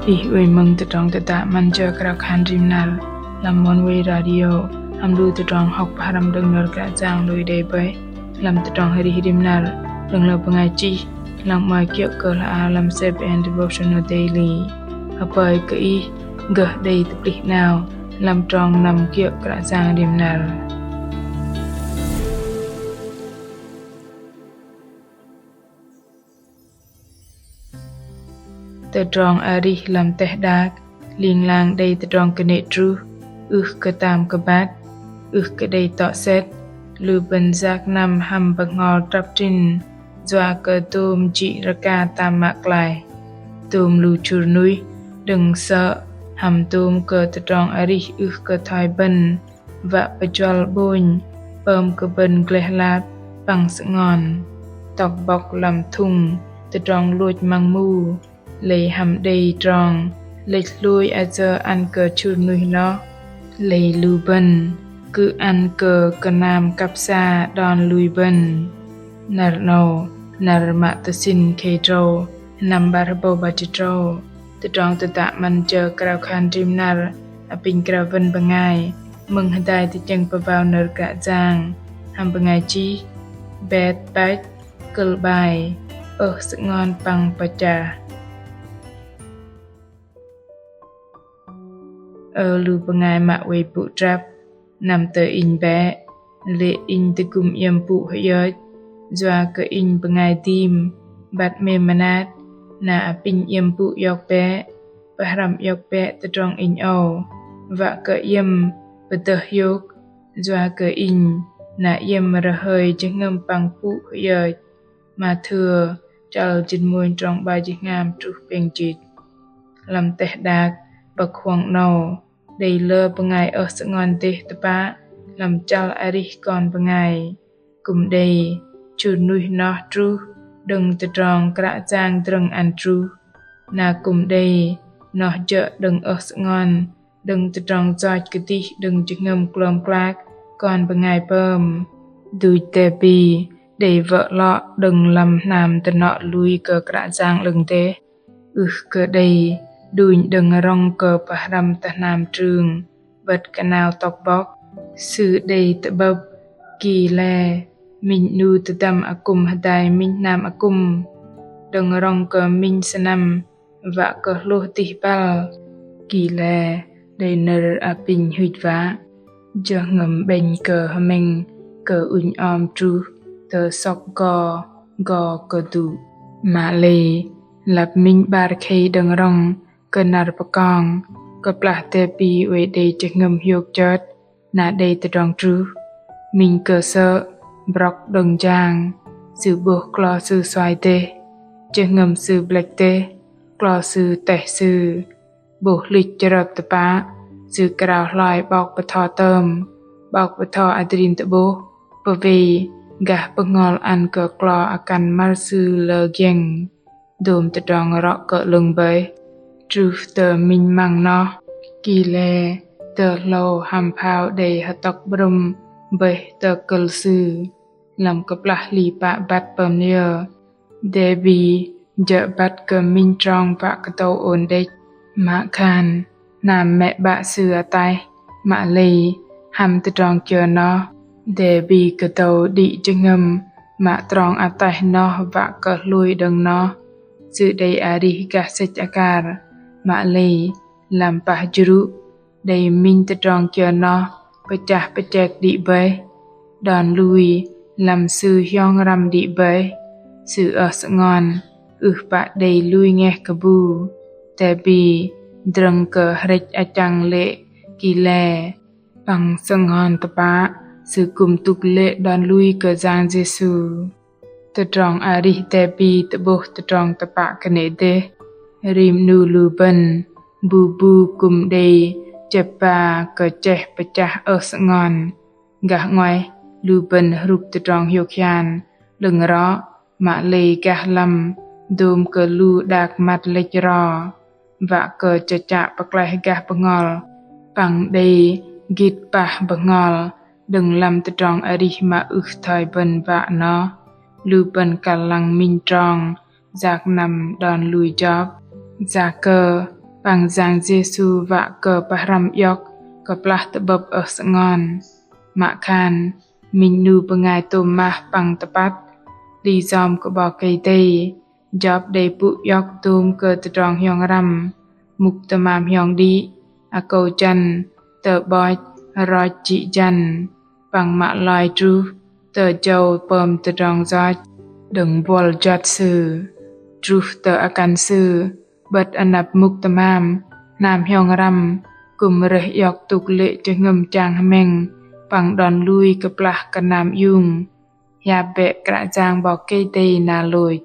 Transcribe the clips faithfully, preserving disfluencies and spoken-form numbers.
Ih oei mơ̆ng tơdrong tơdă 'Măn Jơ Krao Khan Rim Năr lăm Oneway Radio, hăm lu tơdrong hŏk pơhrăm đơ̆ng nơ̆r Kră Yang lui đei bơih lăm tơdrong arih rim năr đơ̆ng lu bơngai chih, lăng 'mơ̆i kiơ̆ kơ hla bơar lăm CBN Devotional Daily. Hơpơi kơ ih gơh đei tơplih 'nao lăm trong năm kiơ̆ Kră Yang rim năr. Tơdrong arih lăm teh đak ling lang đei tơdrong kơnê̆ truh, ưh kơ tam kơ băt, ưh kơ đei tŏ sĕt, lu bơ̆n yak năm hăm bơhngol trăp trin, yua kơ dôm jĭ rơka tam mă klaih. Dôm lu chhŭr nuih đơ̆ng sơ̆ hăm dôm kơ tơdrong arih ưh kơ thoi bơ̆n, wă pơjuăl 'bônh pơm kơ bơ̆n gleh lap păng sơngon. Tŏk bŏk lăm thŭng tơdrong lôch măng mu, lei hăm đei trong lĕch hlôi ayơ ăn kơ chhŭr nuih noh, lei lu bơ̆n kư̆ ăn kơ gơnam kăp sa đon lui bơ̆n. Năr 'nâu, năr mă tơsĭn khei drâu, sơnăm 'bar hơbâu 'bar jĭt drâu. Tơdrong tơdă 'Măn Jơ Krao Khan Rim Năr apinh krao wơ̆n bơngai mơ̆ng hơdai tơchĕng pơbao nơ̆r Kră Yang hăm bơngai chih Bet Pach, kơ̆l 'bai: Ơh sơngon păng pơchah. Ơ lu bơngai mă oei pŭ trăp, năm tơ inh bĕ, lê̆ inh tơgŭm iĕm pŭ hơyơch, yua kơ inh bơngai dim băt 'mêm mơnat, na apinh iĕm pŭ iŏk bĕ, pơhrăm iŏk bĕ tơdrong inh âu, wă kơ iĕm pơdơh hiôk, yua kơ inh na iĕm rơhơi jơhngơ̆m păng pŭ hơyơch. Mathêu chăl jĭt mônh trong 'bar jĭt tơhngam truh pêng jĭt. Lăm teh đak pơ̆k huŏng 'nâu, đei lơ bơngai ơh sơngon dêh tơpă lăm chăl arih kon bơngai. Kư̆m đei chhŭr nuih noh truh đơ̆ng tơdrong Kră Yang drơ̆ng ăn truh, na kư̆m đei noh jơ̆ đơ̆ng ơh sơngon đơ̆ng tơdrong yoch kơdih đơ̆ng jơhngơ̆m klơm klak kon bơngai pơm. Duch Debbie đei wơ̆ 'lŏ đơ̆ng lăm hnam dơnŏ lui kơ Kră Yang 'lơ̆ng dêh, ưh kơ đei đunh đơ̆ng rŏng kơ pơhrăm tơ hnam trưng 'bơ̆t kơnao tŏk bŏk. Sư đei tơ'bơ̆p ki le minh 'nu tơdăm akŭm hơdai minh hnam akŭm, đơ̆ng rŏng kơ minh sơnăm wă kơ hlôh dih băl. Ki le đei nơ̆r apinh hưch wă: Jơhngơ̆m 'bĕnh kơ hơmĕng kơ ŭnh om truh tơ sŏk go, go kơdŭ. Mă lei lăp minh 'bar khei đơ̆ng rŏng kơ năr pơkong, kơplah Debbie oei đei jơhngơ̆m hiôk chơt na đei tơdrong truh. Minh kơ sơ̆ brŏk đơ̆ng jang, sư 'bôh klo sư suai dêh, jơhngơ̆m sư blĕch dêh, klo sư teh sư. 'Bôh hlĭch chrơp tơpă, sư krao hloi 'bok bơtho tơm, 'bok bơtho adrin tơ'bôh, pơwei gah bơhngol ăn kơ klo akăn măr sư lơ giĕng. Dôm tơdrong rŏ kơ 'lơ̆ng bơih. Truh tơ minh măng noh, ki le tơ hlâu hăm phao đei hơtŏk 'brơ̆m bơih tơ kơ̆l sư. Lăm kơplah hli pă băt pơm liơ, Debbie jơ̆ băt kơ minh trong wă kơdâu ôn đĕch. Mă khan hnam mĕ 'bă sư ataih, mă lei hăm tơdrong kiơ noh, Debbie kơdâu đĭ jơhngơ̆m mă trong ataih noh wă kơ hlôi đơ̆ng noh. Sư đei arih gah sĕch akar, mă lei lăm pah jrŭ đei minh tơdrong kiơ noh pơchah pơchek đĭ bơih. Đon lui lăm sư hiong răm đĭ bơih. Sư ơh sơngon ưh pă đei lui ngeh kơ bu. Tơbĭ drơ̆ng kơ hrĕch achăng lê̆ ki le păng sơngon tơpă, sư kư̆m tŭk lê̆ đon lui kơ Yang Yêsu. Tơdrong arih Têbĭ tơ'bôh tơdrong tơpă kơnê̆ dêh. Rim 'nu lu bơ̆n bu bu kư̆m đei chĕp ba kơ chĕh pơchah ơh sơngon. Gah 'nguaih lu bơ̆n hrŭp tơdrong hiôk hian 'lơ̆ng rŏ, mă lei gah lăm dôm kơ lu đak măt lĕch ro. Wă kơ chơchă pơklaih gah bơhngol păng đei gĭt pah bơhngol đơ̆ng lăm tơdrong arih mă ưh thoi bơ̆n wă noh. Lu bơ̆n kăl lăng minh trong yak năm đon lui jop. Yakơ Păng Yang Yêsu wă kơ pơhrăm iŏk kơplah tơ'bơ̆p ơh sơngon. Mă khan, minh 'nu bơngai tôm mah păng tơpăt, hli yom kơ 'Bok Kei-Dei, jop đei pŭ iŏk dôm kơ tơdrong hiong răm, mŭk tơmam hiong đĭ, akâu jăn, tơ'bôch, roch jĭ jăn, păng mă loi truh tơ jâu pơm tơdrong yoch đơ̆ng buăl juăt sư, truh tơ akăn sư, 'bơ̆t anăp mŭk tơmam, hnam hiong răm, kư̆m rơih iŏk tŭk lê̆ jơhngơ̆m chang hmĕng, păng đon lui kơplah kơnam iung. Hiap bĕ Kră Yang 'Bok Kei-Dei na lôch.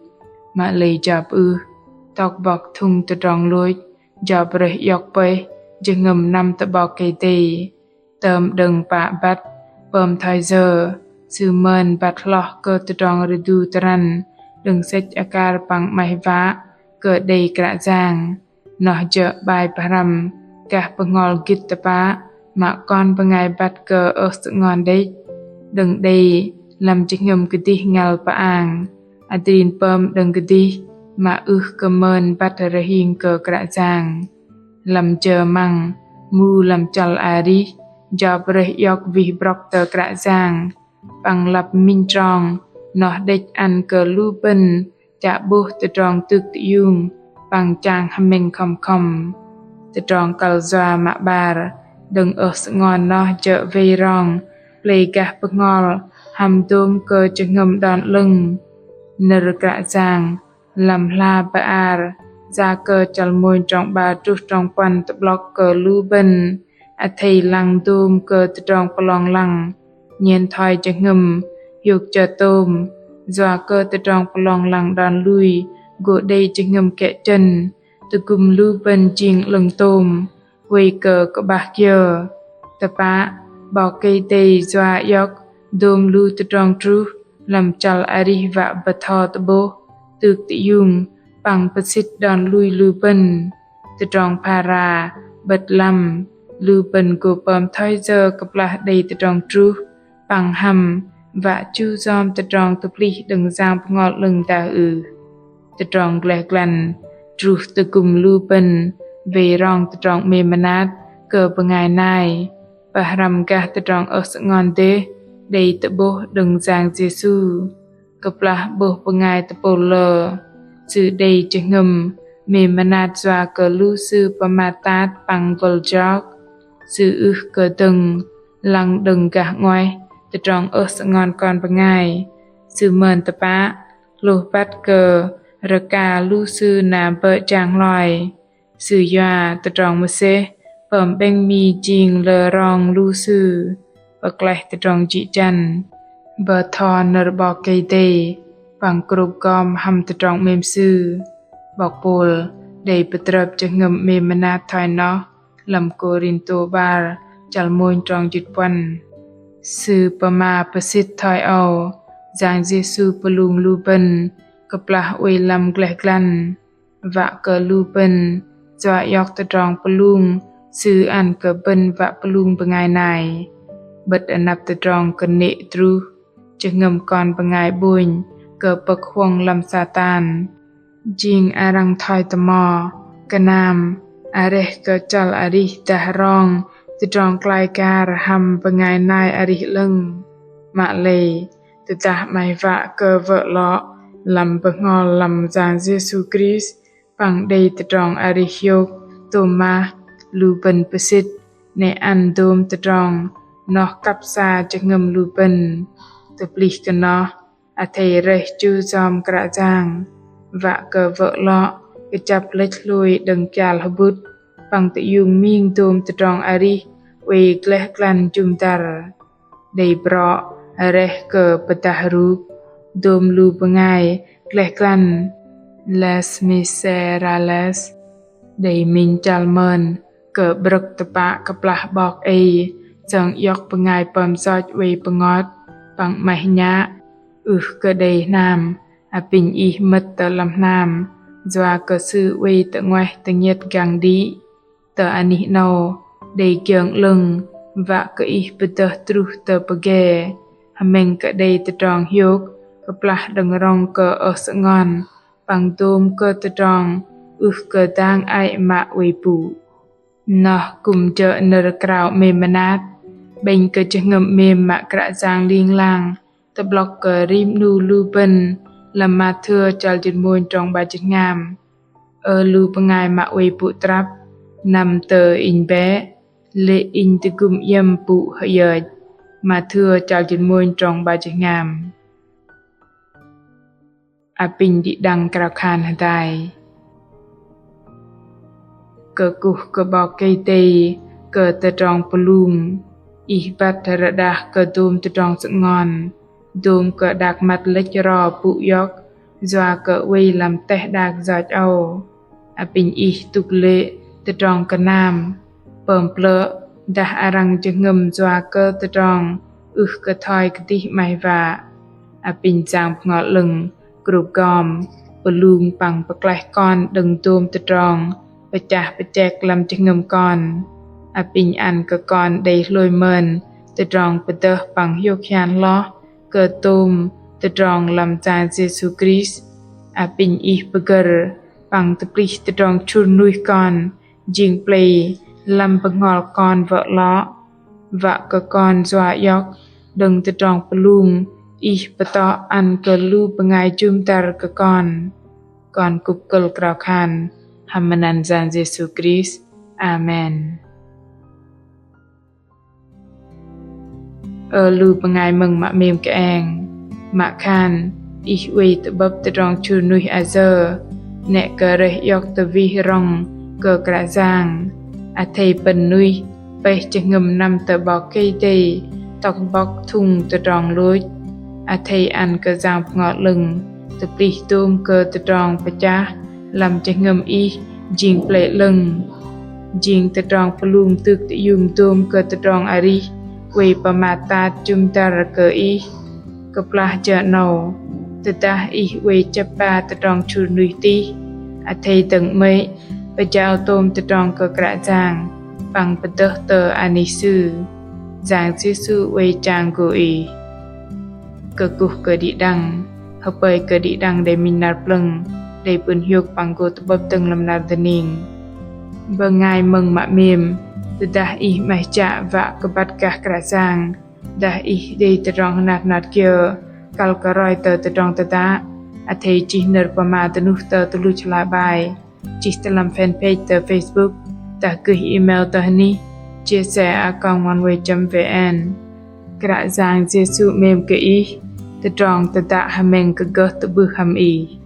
Mă lei jop ưh, tŏk bŏk thŭng tơdrong lôch, jop rơih iŏk pơih jơhngơ̆m năm tơ 'Bok Kei-Dei. Tơm đơ̆ng pă băt pơm thoi yơ, sư mơn băt hloh kơ tơdrong rơdu tơrăn đơ̆ng sĕch akar păng 'maih wă kơ đei Kră Yang. Noh jơ̆ 'bai pơhrăm gah bơhngol gĭt tơpă mă kon bơngai băt kơ ơh sơngon đĕch. Đơ̆ng đei lăm jơhngơ̆m kơdih ngăl pơang, adrin pơm đơ̆ng kơdih mă ưh kơ mơn băt rơhing kơ Kră Yang. Lăm jơ măng, mu lăm chăl arih, jop rơih iŏk wih brŏk tơ Kră Yang, păng lăp minh trong noh đĕch ăn kơ lu bơ̆n chă 'bôh tơdrong tŭk tơiung păng chang hmĕng khŏm khŏm. Tơdrong kăl yua mă 'bar đơ̆ng ơh sơngon noh jơ̆ wei rong plei gah bơhngol hăm dôm kơ jơhngơ̆m đon 'lơ̆ng. Nơ̆r Kră Yang lăm hla bơar Yakơ chăl mônh trong 'bar truh trong puăn tơ'blŏk kơ lu bơ̆n athei lăng dôm kơ tơdrong pơlong lăng, nhen thoi jơhngơ̆m hiôk jơ tôm, yua kơ tơdrong pơlong lăng đon lui gô đei jơhngơ̆m kĕ chơ̆n, tơgŭm lu bơ̆n jing 'lơ̆ng tôm, huay kơ kơ'bah kiơ. Tơpă, 'Bok Kei-Dei yua iŏk dôm lu tơdrong truh lăm chăl arih wă bơtho tơ'bôh, tŭk tơiung, păng pơsĭt đon lui lu bơ̆n. Tơdrong phara 'bơ̆t lăm, lu bơ̆n gô pơm thoi yơ kơplah đei tơdrong truh, păng hăm wă chu yom tơdrong tơplih đơ̆ng Yang Bơhngol 'Lơ̆ng dah ưh. Tơdrong gleh glăn truh tơgŭm lu bơ̆n wei rong tơdrong 'mêm mơnat kơ bơngai nai, pơhrăm gah tơdrong ơh sơngon dêh đei tơ'bôh đơ̆ng Yang Yêsu. Kơplah 'bôh bơngai tơpôl lơ, sư đei jơhngơ̆m 'mêm mơnat yua kơ lu sư pơmat tat păng gôl jrok, sư ưh kơ dơ̆ng lăng đơ̆ng gah 'nguaih tơdrong ơh sơngon kon bơngai. Sư mơn tơpă hlôh băt kơ rơka lu sư na bơ̆ jang hloi. Sư yua tơdrong mơsêh pơm 'bĕng mi jing lơ rong lu sư, pơklaih tơdrong jĭ jăn, bơtho nơ̆r 'Bok Kei-Dei, păng krôp gom hăm tơdrong 'mêm sư. 'Bok Pôl đei pơtrơp jơhngơ̆m 'mêm mơnat thoi noh lăm Kôrintô 'bar chăl mônh trong jĭt puăn. Sư pơma pơsĭt thoi âu, Yang Yêsu pơlung lu bơ̆n kơplah oei lăm gleh glăn, wă kơ lu bơ̆n yua iŏk tơdrong pơlung Sư ăn kơ bơ̆n wă pơlung bơngai nai. 'Bơ̆t anăp tơdrong kơnê̆ truh, jơhngơ̆m kon bơngai 'bônh kơ pơ̆k huŏng lăm Satan. Jing arăng thoi tơmo, kơnam, areh kơ chăl arih dah rong tơdrong klai kar hăm bơngai nai arih 'lơ̆ng. Mă lei, tơdah 'maih wă kơ wơ̆ 'lŏ lăm bơhngol lăm Yang Yêsu Krist păng đei tơdrong arih hiôk tôm mah, lu bơ̆n pơsĭt 'nĕ ăn dôm tơdrong noh kăp sa jơhngơ̆m lu bơ̆n. Tơplih kơ noh, athei rơih chu yom Kră Yang, wă kơ wơ̆ 'lŏ kơjăp lĕch hlôi đơ̆ng kial hơbŭt păng tơiung ming dôm tơdrong arih oei gleh glăn jŭm dăr. Đei brŏ reh kơ pơdah rup dôm lu bơngai gleh glăn, Les Misérables. Đei minh chăl mơn kơ 'brơ̆k tơpă kơplah 'Bok Ei sơng iŏk bơngai pơm yoch oei pơngot păng 'maih nhă, ưh kơ đei hnam apinh ih mơ̆t tơ lăm hnam, yua kơ sư oei tơ 'nguaih tơngiĕt gang đĭ. Tơ anih 'nâu, đei giơ̆ng 'lơ̆ng wă kơ ih pơdơh truh tơ pơge, hơmĕng kơ đei tơdrong hiôk kơplah đơ̆ng rŏng kơ ơh sơngon păng dôm kơ tơdrong ưh kơ dang ai mă oei pŭ. Noh kư̆m jơ̆ nơ̆r krao 'mêm mơnat, 'bĕnh kơ jơhngơ̆m 'mêm mă Kră Yang ling lang, tơ'blŏk kơ rim 'nu lu bơ̆n, lăm Mathêu chăl jĭt mônh trong 'bar jĭt tơhngam. Ơ lu bơngai mă oei pŭ trăp, năm tơ Inh bĕ, lê̆ Inh tơgŭm iĕm pŭ hơyơch. Mathêu chăl jĭt mônh trong 'bar jĭt tơhngam. Apinh đĭ đăng krao khan hơdai. Kơkuh kơ 'Bok Kei-Dei, kơ tơdrong pơlung, Ih băt rơđah kơ dôm tơdrong sơngon, dôm kơ đak măt lĕch ro pŭ iŏk, yua kơ oei lăm teh đak yoch âu. Apinh Ih tŭk lê̆ tơdrong kơnam, pơm plơ̆, dah arăng jơhngơ̆m yua kơ tơdrong ưh kơ thoi kơdih 'maih wă. Apinh Yang Bơhngol 'Lơ̆ng, krŭp gom, pơlung păng pơklaih kon đơ̆ng dôm tơdrong pơchah pơchek lăm jơhngơ̆m kon. Apinh ăn kơ kon đei hlôi mơn tơdrong pơdơh păng hiôk hian hloh kơ tôm tơdrong lăm Yang Yêsu Krist. Apinh Ih pơgơ̆r păng tơplih tơdrong chhŭr nuih kon jing plei lăm bơhngol kon wơ̆ 'lŏ, wă kơ kon yua iŏk đơ̆ng tơdrong pơlung Ih pơtŏ ăn kơ lu bơngai jŭm dăr kơ kon. Kon kŭp kơ̆l krao khan hăm măt Yang Yêsu Krist. Amen. Ơ lu bơngai mơ̆ng mă 'mêm kơeng, mă khan ih oei tơ'bơ̆p tơdrong chhŭr nuih ayơ, 'nĕ kơ rơih iŏk tơwih rŏng kơ Kră Yang, athei pơ̆n nuih pơih jơhngơ̆m năm tơ 'Bok Kei-Dei tŏk bŏk thŭng tơdrong lôch. Athei ăn kơ Yang Bơhngol 'Lơ̆ng tơplih dôm kơ tơdrong pơchah lăm jơhngơ̆m ih jing plei 'lơ̆ng, jing tơdrong pơlung tŭk tơiung dôm kơ tơdrong arih oei pơmat tat jŭm dăr kơ ih. Kơplah jơ 'nâu, tơdah ih oei chĕp ba tơdrong chhŭr nuih tih, athei dơ̆ng 'mơ̆i pơjao tôm tơdrong kơ Kră Yang păng pơdơh tơ anih Sư. Yang Yêsu oei chang gô ih. Kơkuh kơ đĭ đăng, hơpơi kơ đĭ đăng đei minh năr plơ̆ng, đei pŭn hiôk păng gô tơ'bơ̆p dơ̆ng lăm năr dơning. Bơngai mơ̆ng mă 'mêm, tơdah ih 'maih chă wă kơ băt gah Kră Yang, dah ih đei tơdrong hơnat hơnat kiơ kăl kơ roi tơ tơdrong tơdă, athei chih nơ̆r pơma dơnuh tơ tơluch hla bơar, chih tơ lăm fanpage tơ Facebook, dah gơih email tơ hơnih chia sẻ a còng oneway chấm vn. Kră Yang Yêsu 'mêm kơ ih, tơdrong tơdă hơmĕng kơ gơh tơ'bưh hăm ih.